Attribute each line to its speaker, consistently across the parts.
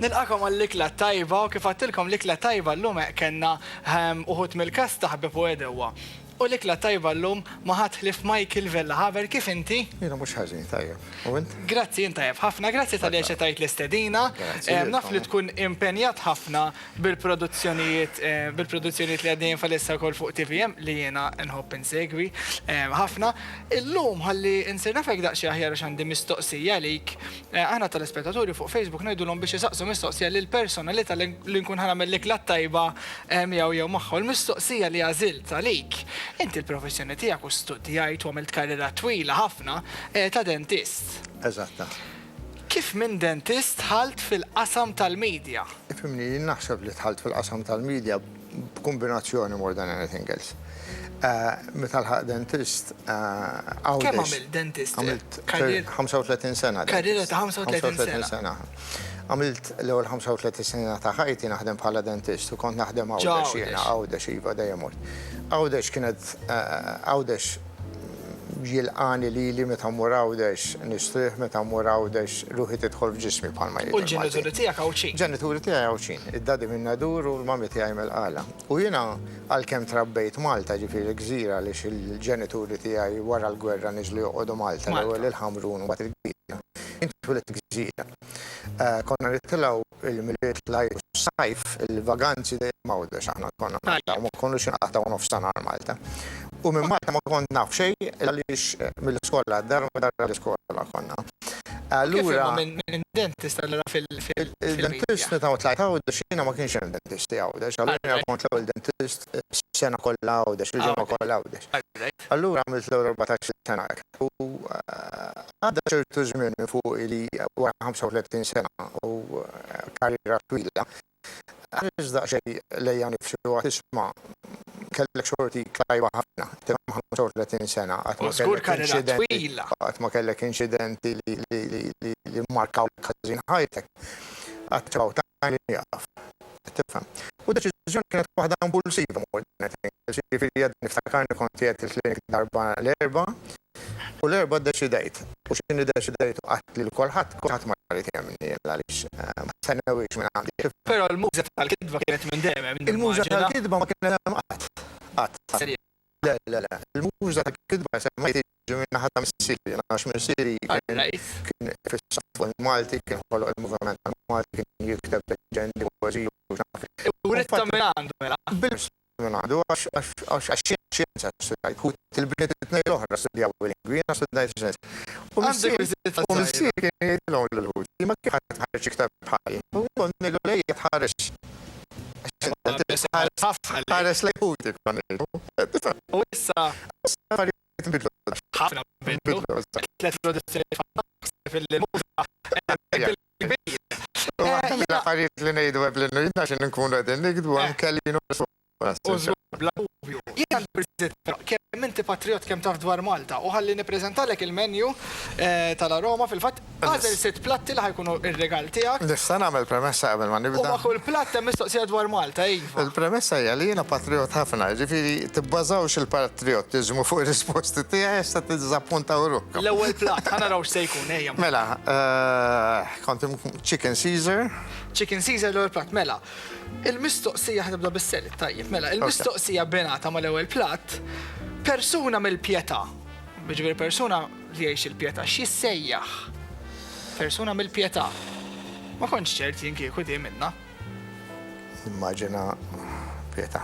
Speaker 1: Nilqakom għall-ikla tajba u kif għedtilkom l-ikla tajba llum kellna ehm, uħud mill-kast ta' Ħbieb u Għedewwa. U l-ikla tajba llum ma ħadd ħlief Michael Vella Haber, kif inti?
Speaker 2: Jiena mhux ħażin, tajjeb. U int?
Speaker 1: Grazzi, jien tajjeb ħafna. Grazzi talli aċċettajt l-istedina.
Speaker 2: Grazzi
Speaker 1: Ehm, Naf li
Speaker 2: lilkom.
Speaker 1: tkun impenjat ħafna bil-produzzjonijiet eh, bil-produzzjonijiet li għaddejjin bħalissa wkoll fuq TVM li jiena nħobb insegwi ehm, ħafna. Illum ħalli nsir nafek daqsxejn aħjar għax għandi mistoqsija għalik. Aħna telespettaturi fuq Facebook ngħidulhom biex isaqsu mistoqsija lill-personalità li nkun ħa nagħmel l-ikla t-tajba miegħu jew magħha. U l-mistoqsija li għażilt għalik, inti l-professjoni tiegħek u studjajt u għamilt karriera twila ħafna ta' dentist.
Speaker 2: Eżatt.
Speaker 1: Kif minn dentist dħalt fil-qasam tal-media?
Speaker 2: Ifhimni, jien naħseb li dħalt fil-qasam tal-media b'kumbinazzjoni more than anything else. Meta lħaq dentist, Għawdex.
Speaker 1: Kemm għamilt dentist?
Speaker 2: Għamilt 35 sena.
Speaker 1: Karriera ta' 35 sena.
Speaker 2: Għamilt l-ewwel 35 sena ta' ħajti naħdem bħala dentist u kont naħdem Għawdex jiena, Għawdex iva dejjem mort. Għawdex kienet Għawdex jilqani lili meta mmur Għawdex nistrieħ, meta mmur Għawdex ruħi tidħol f'ġismi bħalma
Speaker 1: jgħidu. U l-ġenituri tiegħek Għawdxin?
Speaker 2: Ġenituri tiegħi Għawdxin. Id-daddy minn Nadur u l-mummy tiegħi mill-Qala. U jiena għalkemm trabbejt Malta, ġifieri l-gżira għaliex il-ġenituri tiegħi wara l-gwerra niżlu joqogħdu Malta, l-ewwel il-Ħamrun u mbagħad il-Gżira. Jien twilidt il-Gżira. Konna nitilgħu il-Milied, l-Għid u s-sajf, il-vaganzi dejjem Għawdex aħna konna naqtgħu, ma konniex inqattgħu nofstanhar Malta. U minn Malta ma kont naf xejn għaliex mill-iskola għad-dar u mid-dar għall-iskola konna.
Speaker 1: Allura. Kif imma minn dentist allura fil.
Speaker 2: Il-dentist meta tlajt Għawdex jiena ma kienx hemm dentisti Għawdex, allura jiena kont l-ewwel dentist is-sena kollha Għawdex, il-ġimgħa kollha Għawdex. Allura għamilt l-ewwel 14-il sena hekk. U għadda ċertu żmien minn fuqi li wara 35 sena u karriera twila, Ħarist daqsxejn lejja nnifsi u għedt isma' kellek xorti tajba ħafna, tifhem 35 sena qatt ma kellek inċidenti, qatt ma kellek inċidenti li mmarkawlek ħażin ħajtek. Għedt about time li nieqaf. Tifhem. U d-deċiżjoni kienet waħda impulsiva more than anything else, jiġifieri għadni niftakarni kont qiegħed il-klinik darba l-Erbgħa, U l-Erbgħa ddeċidejt. U x'inhi ddeċidejt u għedt lil kulħadd, kulħadd ma ried jemmni għaliex ma stennewhiex minn għandi.
Speaker 1: Però l-muża tal-kitba kienet minn dejjem hemm,
Speaker 2: nimmaġina. Il-muża tal-kitba ma kienet hemm qatt. Qatt. Le, le, le. Il-muża tal-kitba semmejt tiġi minn naħa ta' missieri, għax missieri kien fissat fuq il-Malti, kien ħoloq il-moviment tal-Malti, kien jikteb leġġendi, poeżiji u x'naf jien.
Speaker 1: Writtha minn għandu mela?
Speaker 2: Minn għandu għax għax xjenza studjajt. Ħuti l-bniet it-tnejn l-oħra studjaw il-lingwi, jiena studjajt xjenza. U missieri kien jgħidilhom lil ħuti, ma kif ħa tħareġ iktar bħali? U kont ngħidlu le hija tħares. Ħares lejn ħuti kont ngħidlu.
Speaker 1: U issa.
Speaker 2: Issa l-affarijiet inbidlu.
Speaker 1: Ħafna nbidlu. Tlet produzzjonijiet fantastiċi fil-mużika. Bil-kbir.
Speaker 2: Waħda mill-affarijiet li ngħidu Evelyn u jien għax inkunu qegħdin nikdbu hemm Kellin u
Speaker 1: U żgur, bla dubju. Jien għandi kurżità però, kemm inti patrijott kemm taf dwar Malta u ħalli nippreżentalek il-menu tal-Aroma fil-fatt agħżel sitt platti li ħa jkunu r-rigal tiegħek.
Speaker 2: Nista' nagħmel premessa qabel ma nibda?
Speaker 1: U ma' kull platt hemm mistoqsija dwar Malta, iva.
Speaker 2: Il-premessa hija li jiena patrijott ħafna, jiġifieri tibbażawx il-patrijottiżmu fuq ir-risposti tiegħi għax se tiddiżappuntaw ruħkom.
Speaker 1: L-ewwel platt, ħa naraw x'se jkun, ejja.
Speaker 2: Mela, kont chicken Caesar.
Speaker 1: Chicken Caesar l-ewwel platt, mela. Il-mistoqsija ħa tibda bis-selid, tajjeb, mela, il-mistoqsija binata mal-ewwel platt, persuna mill-Pietà, jiġifieri persuna li jgħix il-Pietà, x'jissejjaħ? Persuna mill-Pietà. Ma kontx ċert jien kieku di minnha.
Speaker 2: Nimmaġina Pietà.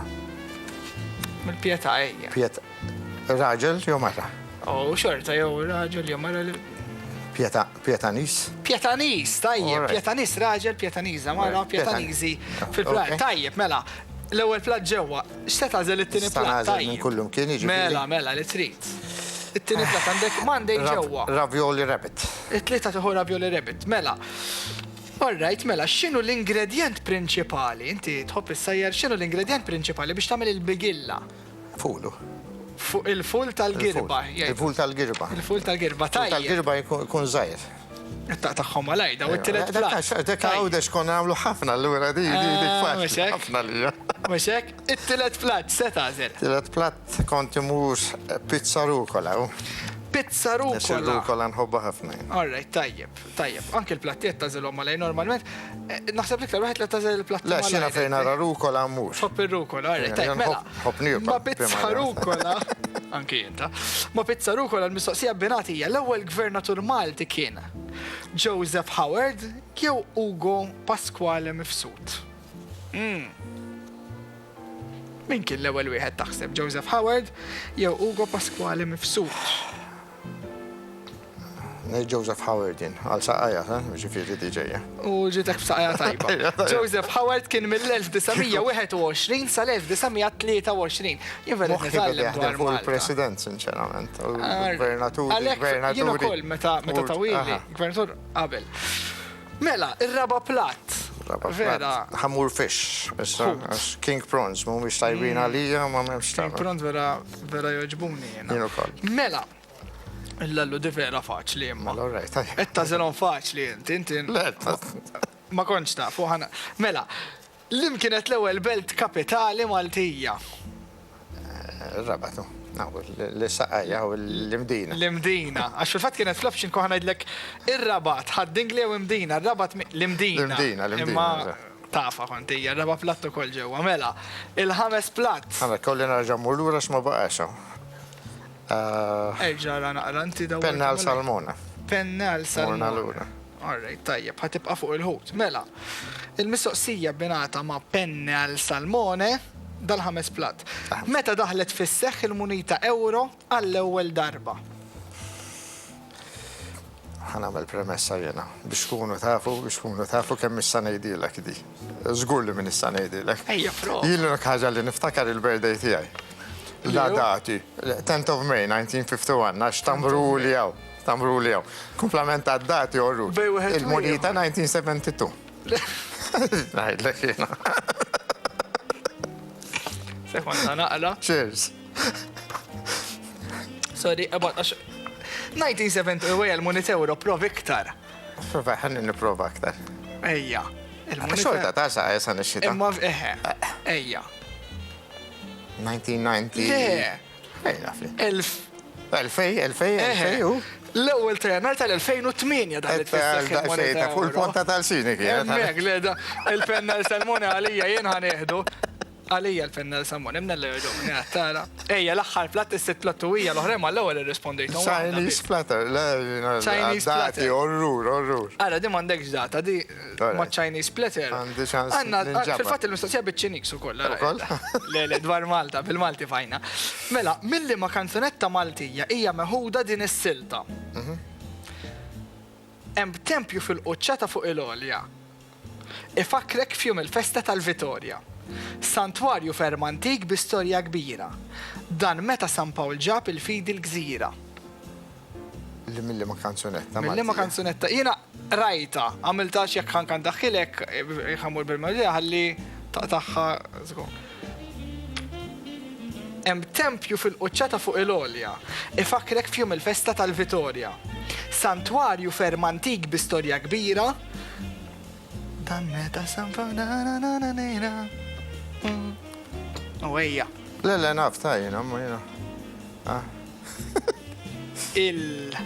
Speaker 1: Mill-Pietà ejja.
Speaker 2: Pietà. Raġel jew mara?
Speaker 1: Oh, xorta jew raġel jew mara li.
Speaker 2: Pietà. Pietanis.
Speaker 1: Pietanis, tajjeb, Pietanis raġel, Pietaniża mara, Pietaniżi fil-plural. Tajjeb, mela, l-ewwel platt ġewwa, x'se tagħżel it-tieni platt?
Speaker 2: Nista' nagħżel minn kullimkien jiġifieri.
Speaker 1: Mela, mela, li trid. It-tieni platt għandek Monday ġewwa.
Speaker 2: Ravioli rabbit.
Speaker 1: It-tlieta tieħu ravioli rabbit. Mela. All right, mela, x'inhu l-ingredjent prinċipali? Inti tħobb issajjar, x'inhu l-ingredjent prinċipali biex tagħmel il-bigilla?
Speaker 2: Fulu.
Speaker 1: Fuq il-ful tal-girba.
Speaker 2: Il-ful tal-girba.
Speaker 1: Il-ful tal-girba,
Speaker 2: tajjeb. Tal-girba jkun żgħir.
Speaker 1: Taqtagħhom malajr, daw it-tielet
Speaker 2: platt. Dak Għawdex konna nagħmlu ħafna allura di di dik faċli ħafna lija.
Speaker 1: Mhux hekk? It-tielet platt se tagħżel?
Speaker 2: Tielet platt kont imur pizza rucola.
Speaker 1: Pizza rukola.
Speaker 2: Il-rukola nħobbha ħafna jien.
Speaker 1: All right, tajjeb, tajjeb. Anki l-platti qed tagħżilhom malajr normalment. Eh, naħseb l-iktar wieħed li tagħżel il-platti.
Speaker 2: Le, xina fejn nara rukola mhux.
Speaker 1: Tħobb ir-rukola, all right, tajjeb. Mela,
Speaker 2: Ħobb niekola.
Speaker 1: Ma pizza rukola. Anki jinta. Ma pizza rukola l-mistoqsija binati hija l-ewwel gvernatur Malti kien Joseph Howard jew Ugo Pasquale Mifsud. Mm. Min kien l-ewwel wieħed taħseb, Joseph Howard jew Ugo Pasquale Mifsud?
Speaker 2: Ngħid Joseph Howard jien, għal saqajja, eh, ġifieri di ġejja.
Speaker 1: U ġitek b'saqajja tajba. Joseph Howard kien mill-1921 sal-1923. Jien vera nitgħallem dwar
Speaker 2: fuq il-President, sinċerament. Gvernatur, gvernatur.
Speaker 1: Jien ukoll meta meta tawili, gvernatur qabel. Mela, ir-raba' platt.
Speaker 2: Raba' platt. Ħa mmur fish, issa, għax king prawns mhumiex tajbin għalija ma m'hemmx
Speaker 1: King prawns vera vera jogħġbuni jiena.
Speaker 2: Jien ukoll.
Speaker 1: Mela, il-lallu di vera faċli imma.
Speaker 2: Mela, all right, tajjeb.
Speaker 1: Qed tagħżilhom faċli inti, inti.
Speaker 2: Le,
Speaker 1: Ma kontx taf, u ħana. Mela, Liem kienet l-ewwel belt kapitali Maltija?
Speaker 2: Ir-Rabat, hu. L-Saqajja u l-Imdina.
Speaker 1: L-Imdina. Għax fil-fatt kienet fl-option kont ħa ngħidlek ir-Rabat, Ħad-Dingli jew Imdina. Ir-Rabat, l-Imdina.
Speaker 2: L-Imdina, l-Imdina.
Speaker 1: Imma tafha kont hija, r-raba' platt ukoll ġewwa. Mela, il-ħames platt.
Speaker 2: Ħa kolli nerġa' mmur lura għax ma baqax hawn.
Speaker 1: Erġa' ara naqra inti dawwart.
Speaker 2: Penne għal salmona.
Speaker 1: Penne għal salmona.
Speaker 2: Morna lura.
Speaker 1: All right, tajjeb, ħa tibqa' fuq il-ħut. Mela, il-mistoqsija bingħata ma' penne al salmone dal-ħames platt. Meta daħlet fis-seħħ il-munita ewro għall-ewwel darba?
Speaker 2: Ħa nagħmel premessa jiena biex tkunu tafu, biex tkunu tafu kemm issa ngħidilek di. Żgur li minn issa ngħidilek.
Speaker 1: Ejja, prova.
Speaker 2: Jien l-unika ħaġa li niftakar il-birthday tiegħi. La dati. 10th of May 1951, għax tamru li hawn. Tamru li hawn. Kumplament għad-dati orru.
Speaker 1: Bej wieħed u
Speaker 2: Il-munita 1972. Ngħidlek jiena.
Speaker 1: Sekonda naqla.
Speaker 2: Cheers.
Speaker 1: Sorry, ebgħat għax 1970 u l-munita euro prov iktar.
Speaker 2: Prova, ħalli nipprova aktar.
Speaker 1: Ejja. Il-munita.
Speaker 2: Xorta ta' sa' jesa nixxita.
Speaker 1: Imma eħe. Ejja.
Speaker 2: 1990.
Speaker 1: Le.
Speaker 2: Ej, naf li.
Speaker 1: Elf.
Speaker 2: Elfej, elfej, elfej, u.
Speaker 1: L-ewwel ta' Jannar tal-2008 daħlet fis-seħħ il-moneta
Speaker 2: Fuq il-ponta tal-sini kienet.
Speaker 1: Hemmhekk, le, da, il-penna l-salmone għalija jien ħa nieħdu. Għalija l-penna l-salmone, imnella jogħġobni, għad tara. Ejja, l-aħħar platt, is-sitt platt u hija l-oħrajn mal-ewwel irrispondejthom waħda
Speaker 2: Chinese
Speaker 1: biss.
Speaker 2: platter, le,
Speaker 1: Chinese
Speaker 2: dati,
Speaker 1: platter.
Speaker 2: orrur, orrur.
Speaker 1: Ara, di m'għandekx data, di ma' Chinese platter.
Speaker 2: Għandi ċans
Speaker 1: Għandna,
Speaker 2: ninġabar.
Speaker 1: fil-fatt il-mistoqsija biċ-Ċiniż ukoll. ara.
Speaker 2: Ukoll?
Speaker 1: Le, le, dwar Malta, bil-Malti fajna. Mela, milli ma kanzunetta Maltija hija meħuda din is-silta.
Speaker 2: Mhm.
Speaker 1: Hemm tempju fil-quċċata fuq il-għolja. Ifakkrek f'jum il-festa tal-Vitorja. Santwarju ferm antik bi storja kbira. Dan meta San Pawl ġab il-fidi l-gżira.
Speaker 2: Li mill ma kanzunetta.
Speaker 1: Mill ma kanzunetta. Jiena rajta, għamilta jekk ħan kan daħħilek, ħamur bil-melodija ħalli taqtaħħa żgur. Hemm tempju fil-quċċata fuq il-għolja, ifakrek f'jum il-festa tal-Vitorja. Santwarju ferm antik bi storja kbira. Dan meta San mm. U ejja.
Speaker 2: Le, le, naf, ta' jiena, ma jiena. Ah.
Speaker 1: Il.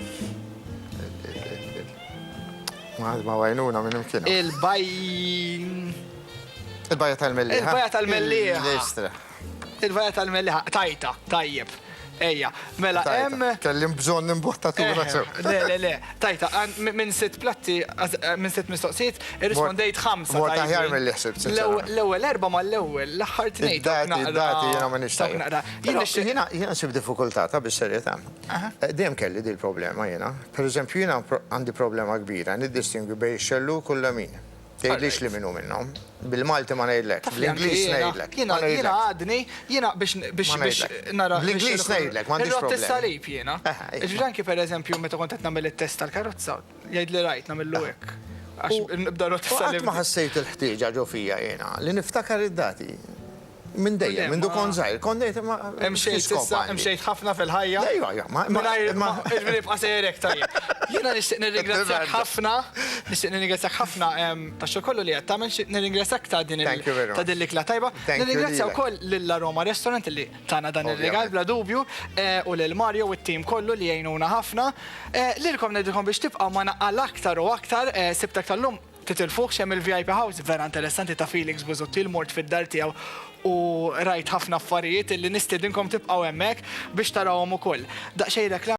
Speaker 2: Ma ma għajnuna minn imkien.
Speaker 1: Il-baj.
Speaker 2: Il-bajja tal-Mellieħa.
Speaker 1: Il-bajja tal-Mellieħa.
Speaker 2: Il-Istra.
Speaker 1: Il-bajja tal-Mellieħa. Tajta, tajjeb. Ejja, mela hemm.
Speaker 2: Kellim bżonn imbottatura sew.
Speaker 1: Le, le, le. Tajta, minn sitt platti, minn sitt mistoqsijiet, irrispondejt ħamsa.
Speaker 2: Mort aħjar milli ħsibt.
Speaker 1: L-ewwel erba' mal-ewwel, l-aħħar tnejn.
Speaker 2: Dati, dati, jiena ma nixtieq. Jiena jiena nsib diffikultà ta' bis-serjetà. Dejjem kelli dil problema jiena. Per eżempju jiena għandi problema kbira niddistingwi bejn ix-xellug u l-lemin. Tgħidlix li min hu minnhom. Bil-Malti ma ngħidlekx, bl-Ingliż ngħidlek.
Speaker 1: Jiena jiena għadni, jiena biex biex biex nara.
Speaker 2: Bl-Ingliż ngħidlek, m'għandix
Speaker 1: problema.
Speaker 2: problema.
Speaker 1: Salib jiena. Ġifieri anki pereżempju meta kont qed nagħmel it-test tal-karozza, jgħidli rajt nagħmillu hekk. Għax nibda rott
Speaker 2: is-salib. Qatt ma ħassejt il-ħtieġa ġo fija jiena li niftakar id-dati. Minn dejjem, minn du kont żgħir, kont ngħid imma.
Speaker 1: Imxejt s'issa, imxejt ħafna fil-ħajja.
Speaker 2: Ejwa, ejwa, ma.
Speaker 1: Mingħajr ma, jiġifieri ibqa' sejjer hekk tajjeb. Jiena nixtieq nirringrazzjak ħafna, nixtieq nirringrazzjak ħafna tax-xogħol kollu li qed tagħmel, nixtieq nirringrazzjak ta' din ta' din l-ikla tajba. Nirringrazzja wkoll lil Aroma Restaurant li tana dan ir-rigal bla dubju u lil Mario u t-tim kollu li jgħinuna ħafna. Lilkom ngħidilkom biex tibqgħu magħna għal aktar u aktar, Sibtek tal-lum Titilfuhx hemm il-VIP House vera interessanti ta' Felix Busuttil mort fid-dar tiegħu u rajt ħafna affarijiet illi nistiedinkom tibqgħu hemmhekk biex tarawhom ukoll. Daqsxejn reklam.